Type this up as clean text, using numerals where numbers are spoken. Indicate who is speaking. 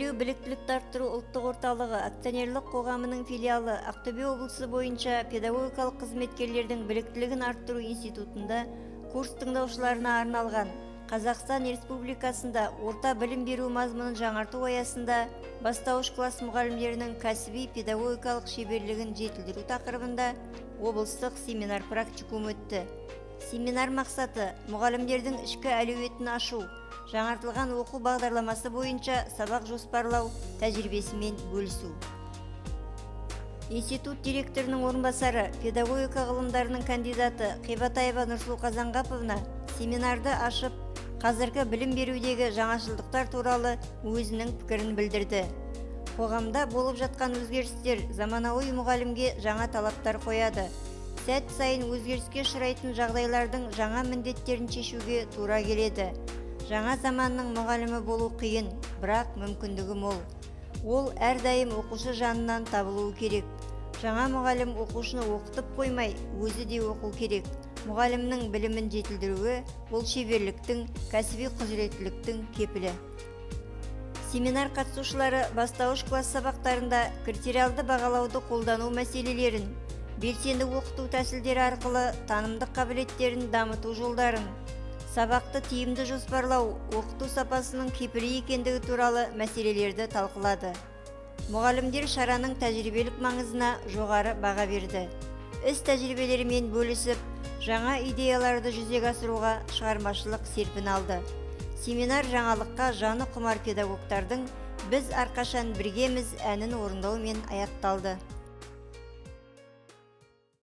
Speaker 1: Белеу біліктілікті арттыру ұлттық орталығы акционерлік қоғамының филиалы Ақтөбе облысы бойынша педагогикалық қызметкерлердің біліктілігін арттыру институтында курс тыңдаушыларына арналған Қазақстан Республикасында орта білім беру мазмұнын жаңарту аясында бастауыш класс мұғалімдерінің кәсіби педагогикалық шеберлігін жетілдіру тақырыбында облыстық семинар практикум өтті. Семинар мақсаты – мұғалімдердің ішкі әлеуетін ашу, жаңартылған оқу бағдарламасы бойынша сабақ жоспарлау тәжірибесімен бөлісу. Институт директорының орынбасары, педагогика ғылымдарының кандидаты Қибатаева Нұрсұлу Қазанғаповна семинарды ашып, қазіргі білім берудегі жаңашылдықтар туралы өзінің пікірін білдірді. Қоғамда болып жатқан өзгерістер заманауи мұғалімге жаңа талаптар қояды. Сәт сайын өзгеріске ұшырайтын жағдайлардың жаңа міндеттерін шешуге тура келеді. Жаңа заманның мұғалімі болу қиын, бірақ мүмкіндігі мол. Ол әрдайым оқушы жанынан табылуы керек. Жаңа мұғалім оқушыны оқытып қоймай, өзі де оқу керек. Мұғалімнің білімін жетілдіруі – бұл шеберліктің, кәсіби құзыреттіліктің кепілі. Семинар қатысушылары бастауыш класс сабақтарында критериалды бағалауды қолдану мәселелерін, белсенді оқыту тәсілдері арқылы танымдық қабілеттерін дамыту жолдарын, сабақты тиімді жоспарлау оқыту сапасының кепілі екендігі туралы мәселелерді талқылады. Мұғалімдер шараның тәжірибелік маңызына жоғары баға берді. Іс тәжірибелерімен бөлісіп, жаңа идеяларды жүзеге асыруға шығармашылық серпін алды. Семинар жаңалыққа жаны құмар педагогтардың «Біз әрқашан біргеміз» әнін орындаумен аяқталды.